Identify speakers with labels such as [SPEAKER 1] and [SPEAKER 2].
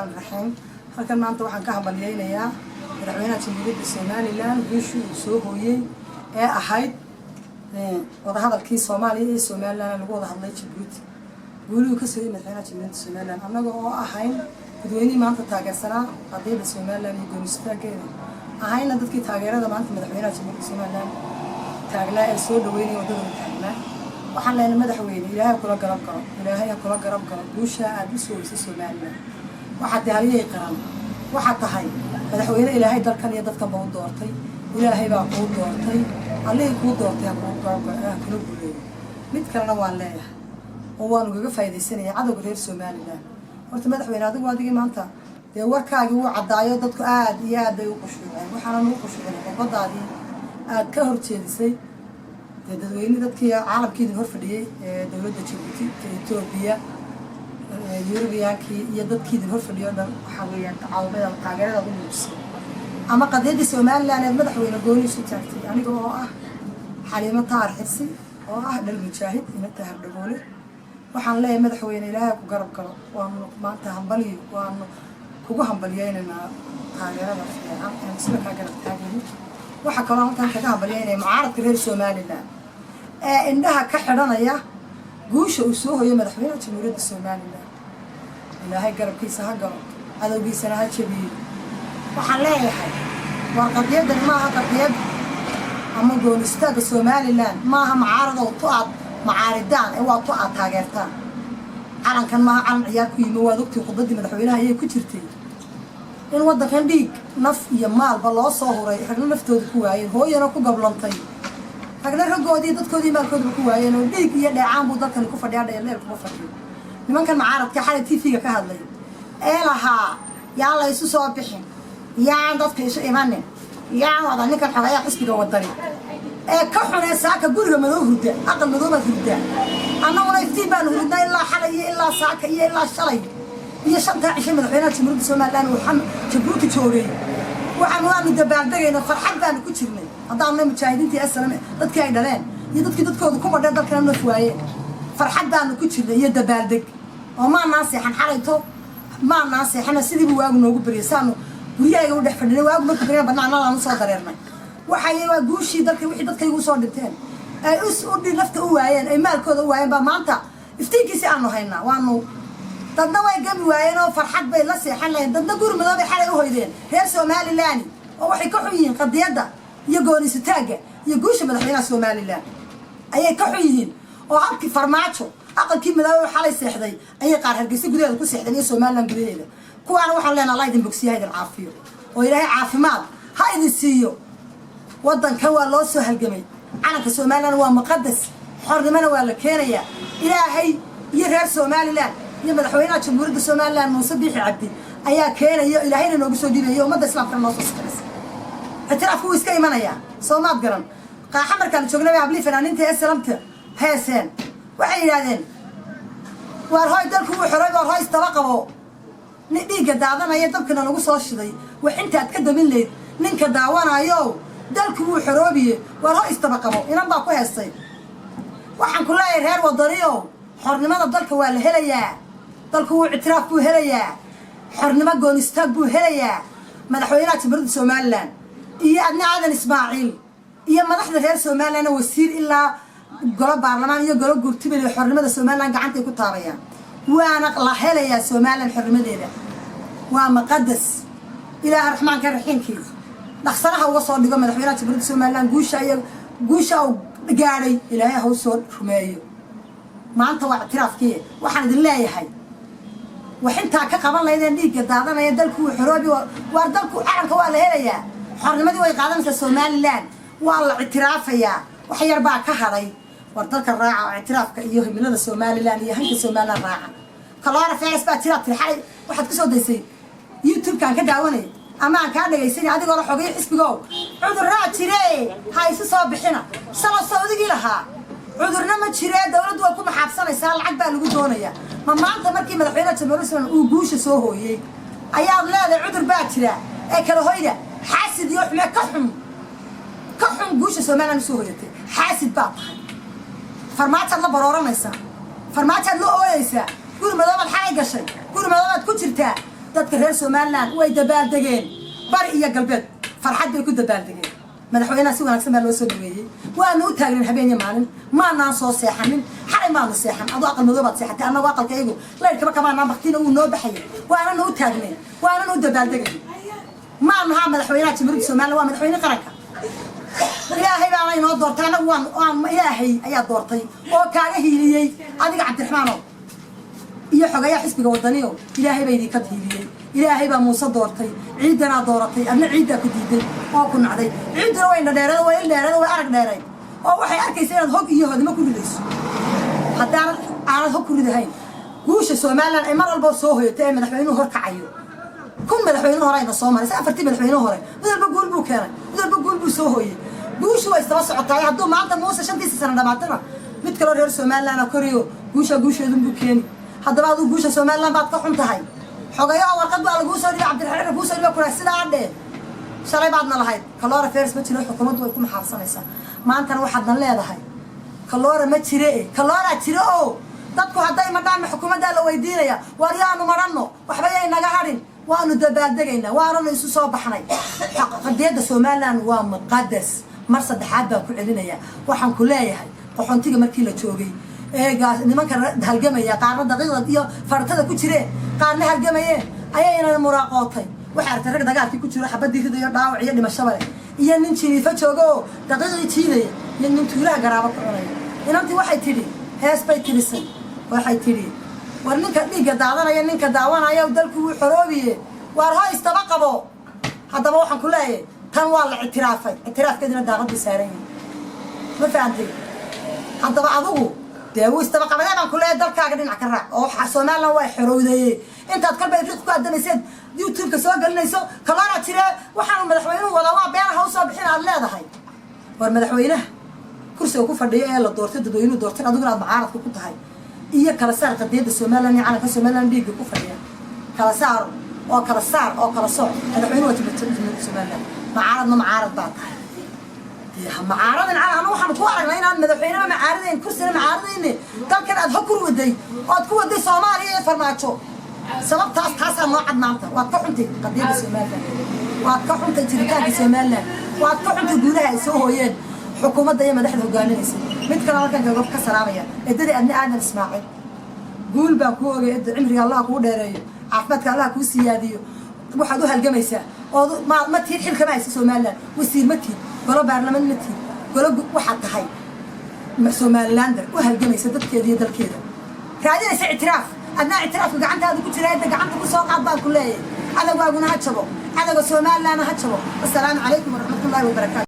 [SPEAKER 1] Raxmaan raxiim. Halkan maanta waxaan ka hambalyeynayaa madaxweynaha Jamhuuriyadda Somaliland guushii uu soo hooyey ee ahayd wadahadalkii Soomaaliya iyo Somaliland lagu wada hadlay Jabuuti. Guulihuu ka sooyey madaxweynaha Jamhuuriyadda Somaliland, annaga oo ahayn dadweynihii maanta taageersanaa qadiyadda Somaliland iyo goonistaankeeda, ahayna dadkii taageerada maanta madaxweynaha Jamhuuriyadda Somaliland taagnaa ee soo dhaweynaya waddada u taagnaa, waxaan leenahay: madaxweyne, Ilaahay kula garab galo, Ilaahay ha kula garab galo guusha aada u soo hoysay Somaliland. Waxaad tahay halyey qaran, waxaad tahay madaxweyne Ilaahay dalkan iyo dadkanba u doortay. Ilaahay baa kuu doortay, Allihii kuu doortay ha kuu garab galo, ha kula guuleeyo. Mid kalena waan leeyahay oo waan ugaga faaidaysanaya cadowga reer Somaliland. Horta madaxweyne, adigu adigii maanta dee warkaagii wuu caddaayo, dadku aada iyo aad bay u qushuuceen. Waxaana nagu qushuuceen khudbadaadii aad ka horjeedisay dee dadweyne, dadkii caalamkii idin hor fadhiyey ee dowladda Jabuuti, Etoobiya, Yurubiyankii iyo dadkii idin hor fadhiyay o dhan. Waxaa weeyaan caawimada taageeradaad u muujisay ama qadiyaddii Somaliland eed madaxweyne gooni isu taagtay. Aniga oo ah Xaliimo Taar Xirsi oo ah dhal mujaahid ina Tahar Dhagoole, waxaan leeyahay: madaxweyne, Ilaahay ku garab galo. Waanu maanta hambaliyo, waanu kugu hambaliyeynaynaa taageerada fiican ee sida kaa garab taagayno. Waxaa kaloo halkan kaga hambalyeynaya mucaaradka reer Somaliland ee indhaha ka xidhanaya guusha uu soo hoyo madaxweynaha Jamhuuriyadda Somaliland. Ilaahay garabkiisa ha galo, cadowgiisana ha jabiyo. Waxaan leeyahay, war qadiyadani maaha qadiyad ama goonistaagga Somaliland maaha mucaaradow tu aad macaaridaan ee waa tu aad taageertaan. Calankan maaha calan ciyaar ku yimi. Waad ogtii khudbaddii madaxweynaha ayay ku jirtay in waddankan dhiig, naf iyo maalba loo soo huray, ragna naftooda ku waayeen, hooyana ku gablantay, ragna raggoodii, dadkoodii, maalkoodaba ku waayeen, oo dhiig iyo dheecaan buu dalkani ku fadhiyaa, dheeldheel kuma fadhiyo. Nimankan mucaaradka xalay TV-ga ka hadlay ee lahaa yaan la isu soo bixin, yaan dadka isu imanin, yaan wada ninkan xogayaa xisbiga Wadani ee ka xunee saaka guriga madow hurda, aqal madoobaad hurdaa. Annaguna iftiin baanu hurdnaa ilaa xalay iyo ilaa saaka iyo ilaa shalay iyo 5-taa cishay madaxweynaha Jamhuuriyadda Somaliland uu Jabuuti joogay. Waxaan waanu dabaaldegayna, farxad baanu ku jirnay haddaanu mujaahidiintii SNM, dadkii ay dhaleen iyo dadkii dadkooda ku madheen, dalkana naf waayeen. Farxad baanu ku jirnay iyo dabaaldeg oo maanaan seexan xalayto, maanaan seexana. Sidiibu waagu noogu baryay saanu guryahayga u dhex fadhinay. Waagu markuu baryana banaanadaan usoo dareernay. Waxay waa guushii dalka, wixii dadkaygu usoo dhinteen, ay us u nafta u waayeen, ay maalkooda u waayeen baa maanta iftiinkiisi aanu haynaa. Waanu dadna way gami waayeen oo farxad bay la seexan laheen, dadna guri madow bay xalay u hoydeen reer Somaliland, oo waxay ka xun yihiin qadiyadda iyo goonisutaagga iyo guusha madaxweynaha Somaliland ayay ka xun yihiin, oo halkii Farmaajo aqalkii madoobe xalay seexday ayay qaar Hargeysa gudaheeda ku seexdeen iyo Somaliland gudaheeda. Kuwaana waxaan leenaha: Allah idin bogsiya, ha idin caafiyo, oo Ilaahay caafimaad ha idin siiyo. Waddankan waa loo soo halgamay. Calanka Somaliland waa muqadas, xornimona waa la keenayaa. Ilaahay iyo reer Somaliland iyo madaxweynaha Jamhuuriyadda Somaliland Muuse Biixi Cabdi ayaa keenaya, Ilaahayna noogu soo dhiibaya, ummadda islaamkana noo soo sakraysa. Ictiraafku wuu iska imanayaa, soo maad garan? Qaaxa markaan joognay bay hablii fanaaniinta ee salamta heeseen. Waxay yidhaahdeen: "Waar hoy, dalku wuu xoroy, waar hoy, isdaba qabo, nin dhiigga daadanaya dabkana lagu soo shiday, wax intaad ka damin layd ninka daawanayo, dalku wuu xoroobiye, waar hoy, isdaba qabo." Inan baa ku heestay. Waxaan ku leeyahay reer Wadaniyo, xornimada dalka waa la helayaa. Dalku wuu ictiraaf buu helayaa, xornimo goonistaag buu helayaa. Madaxweynaha Jamhuuriyadda Somaliland iyo Adna Aadan Ismaaciil iyo madaxda reer Somalilandna, wasiir ilaa golo baarlamaan iyo golo guurtibel, xornimada Somaliland gacantay ku taabayaan, waana la helayaa Somaliland xornimadeeda. Waa muqadas. Ilaaha raxmaanka raxiimkii dhaqsanaha uga soo dhigo madaxweynaha Jamhuuriyadda Somaliland guusha iyo guusha uu gaadhay. Ilaahay ha u soo rumeeyo. Maanta waa ictiraafkii. Waxaan idin leeyahay, wax intaa ka qaban lahaydeen dhiigga daadanaya, dalku wuu xoroobi. Waar dalku calanka waa la helayaa, xornimadii way qaadanaysaa Somaliland, waa la ictiraafayaa, wax yar baa ka hadhay. War dalka raaca oo ictiraafka iyo himilada Somaliland iyo hanka Somaliland raaca. Corona virus baa jiraa tiri xalay. Waxaad kusoo daysay YouTube-kaan ka daawanay ama aan kaa dhagaysanay adigoo la xogay xisbigow: "Cudurraa jire, ha isu soo bixina." Salo Sawdigii lahaa cudurna ma jiree, dawladdu way ku maxaabsanaysaa, lacag baa lagu doonayaa. Ma maanta markii madaxweynaha Jamhuuriyadda uu guusha soo hooyey ayaad leedahay cudur baa jira ee kala hoyda? Xaasid iyo xume ka xun, ka xun guusha Somaliland usoo hoyatay. Xaasid baa tahay. Farmaajaad la barooranaysaa, Farmaajaad la ooyeysaa, guri madoobaad xalay gashay, guri madoobaad ku jirtaa. Dadka reer Somaliland way dabaaldegeen, bari iyo galbeed farxad bay ku dabaaldegeen. Madaxweynaha si wanaagsan baa loo soo dhaweeyey. Waanu u taagnen habeen iyo maalin, maanaan soo seexanin. Xalay maanu seexan. Aduu aqal madoo baad seexatay, annagoo aqalka iyagu laydhkaba kamaanaan baktina, wuu noo baxayay. Waanana u taagneen, waanana u dabaaldegay. Maanu haa, madaxweynaha Jamhuuriyadda Somaliland waa madaxweyne qaranka. Ilaahay baana inoo doortay. Annagu waan Ilaahay ayaa doortay oo kaaga hiiliyey adiga, Cabdiraxmaanow, iyo xogayaa xisbiga Wadaniyo. Ilaahay baa idinka hiiliyey. Ilaahay baa Muuse doortay, ciidanaa dooratay. Adna ciiddaa ku diiday oo ku nacday. Ciidduna way indhadheereed, way il dheereed, way arag dheereed, oo waxay arkaysa inaad hog iyo hodimo ku ridayso. Haddaanad aanad hog ku ridahayn, guusha Somaliland ay mar walba soo hoyatay ee madaxweynuhu horkacayo, kun madaxweyne hore ayna soo maray. Si afartii madaxweyne hore mid walba guul buu keenay, mid walba guul buu soo hooyey. Guushu way isdaba socotaay. Hadduu maanta Muuse 5-tiisa sano dhamaatana, mid kaloo reer Somaliland koriyo guusha guusheedunbuu keeni. Haddaba aduu guusha Somaliland baad ka xun tahay. Xogayo oo warqad baa laguu soo dhibay, Cabdiraxmaan kuu soo dhiba kura sidaa dhee. Shalay baadna lahayd kaloora fers ma jiro, xukuumaddu way ku maxaabsanaysaa. Maantana waxaadna leedahay kaloora ma jire. Kalooraa jire oo dadku hadday madhaan ma xukuumaddaa la weydiinaya? War yaanu madhanno, waxba yay naga hadhin. Waanu dabaaldegaynaa, waananu isu soo baxnay. Qadiyadda Somaliland waa muqadas. Mar saddexaad baan ku celinayaa. Waxaan ku leeyahay, qaxoontiga markii la joogay ee nimanka halgamaya qaarna daqiiqda iyo fartada ku jireen, qaarna halgamayeen, ayayna muraaqootay. Waxay aragtay rag dagaalkii ku jiro, xabadii ridayo, dhaawac iyo dhimashaba leh, iyo nin jiniifo jooga oo daqiiqdii jiidaya, iyo nin tuulaha garaabo ku cunaya. Inantii waxay tidhi, hees bay tirisay. Waxay tidhi: "War ninka dhiigga daadanaya, ninka daawanaya, dalku wuu xoroobiye, waar ho istaba qabo." Haddaba waxaan ku leeyahay, tan waa la ictiraafay, ictiraafkeedina daaqaduu saaran yahay. Ma fahantay? Haddaba adigu dee wuu istaba qabadee baan ku leeyahay. Dalkaaga dhinac ka raac oo Somaliland waa xorowdeeyey. Intaad kolba riiq ku adamayseed YouTube-ka soo gelinayso kaloora jire, waxaanu madaxweynuhu wadaa waa beenaha usoo bixin aad leedahay. War madaxweynaha kursiga ku fadhiyo ee la doortay, dadweynuhu doortay, adiguna aad mucaaradka ku tahay, iyo kala saar qadiyadda Somaliland iyo calanka Somaliland dhiigga ku fadhiya. Kala saar oo kala saar oo kala sooc. Madaxweynuhu waa Jamhuuriyadda Somaliland, mucaaradna mucaarad baa tahay. Mucaaradin cala anu waxaanu ku aragnaa inaan madaxweyneba macaaradayn, kursina macaaradayne, dalkan aad hog ku waday ood ku waday Soomaaliya iyo Farmaajo. Sababtaas taasaa noo cad. Maanta waad ka xuntay qadiyadda Somaliland, waad ka xuntay jiritaanka Somaliland, waad ka xuntay guulaha ay soo hooyeen xukuumadda iyo madaxda hogaaminaysa. Mid kale halkan kaga ka salaamaya, eddadii Adna Aadan Ismaaciil. Guul baan kuu ogay, edda. Cimriga Allah kuu dheereeyo, caafimaadka Allah kuu siyaadiyo. Waxaad u halgamaysaa ood ma tiid xil kama haysa Somaliland, wasiir ma tiid, golo baarlamaan ma tiid, golo waxaad tahay Somalilander u halgamaysa dadkeeda iyo dalkeeda, raadinaysa ictiraaf. Adnaa ictiraafka gacantaada ku jira, edda, gacanta ku soo qaad baan ku leeyahay. Cadowgaaguna ha jabo, cadowga Somalilandna ha jabo. Wasalaamu calaykum waraxmatullahi wabarakaatu.